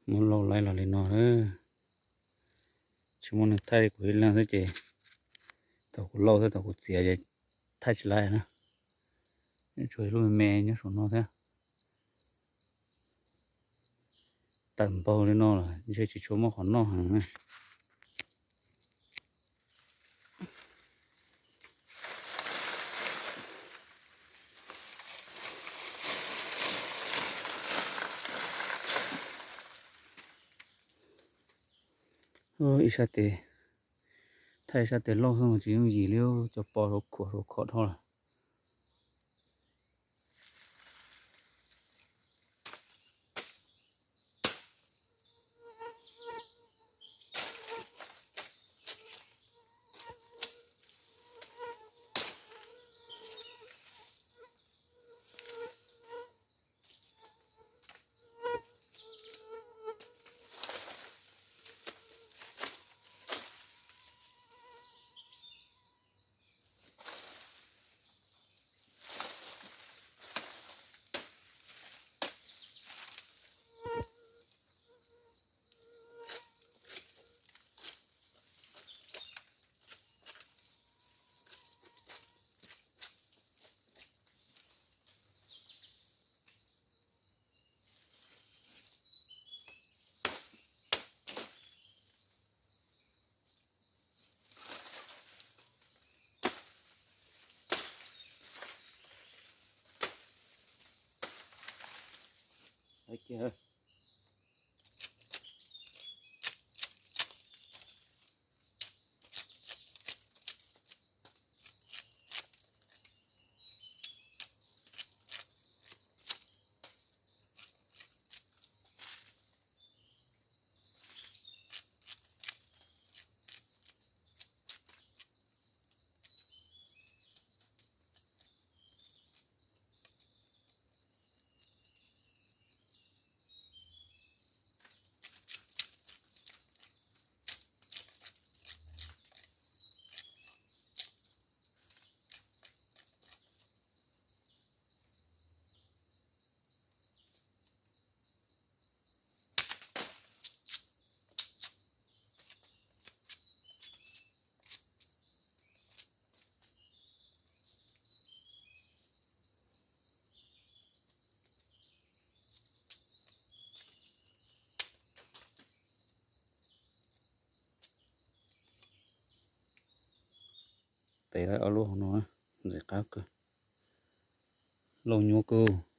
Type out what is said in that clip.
Muab lauj laib los li no, tsis muaj neeg thaij li kuv ib leeg xwb ces thaum kuv lauj thiab thaum kuv txiav ces thaij tsis laib na. Tshuav ib lub me me nyob saum no thiab. Tawm npaug li no los ntshe tsis tshua muaj qhov noj heev na. Ib sab tes, thaij ib sab tes lauj xwb mas tsis yooj yim li, cov pos rau khuam rau khov dhau lawm. Tes ob lub hauv no ntxim qab kawg, lauj nyuaj kawg.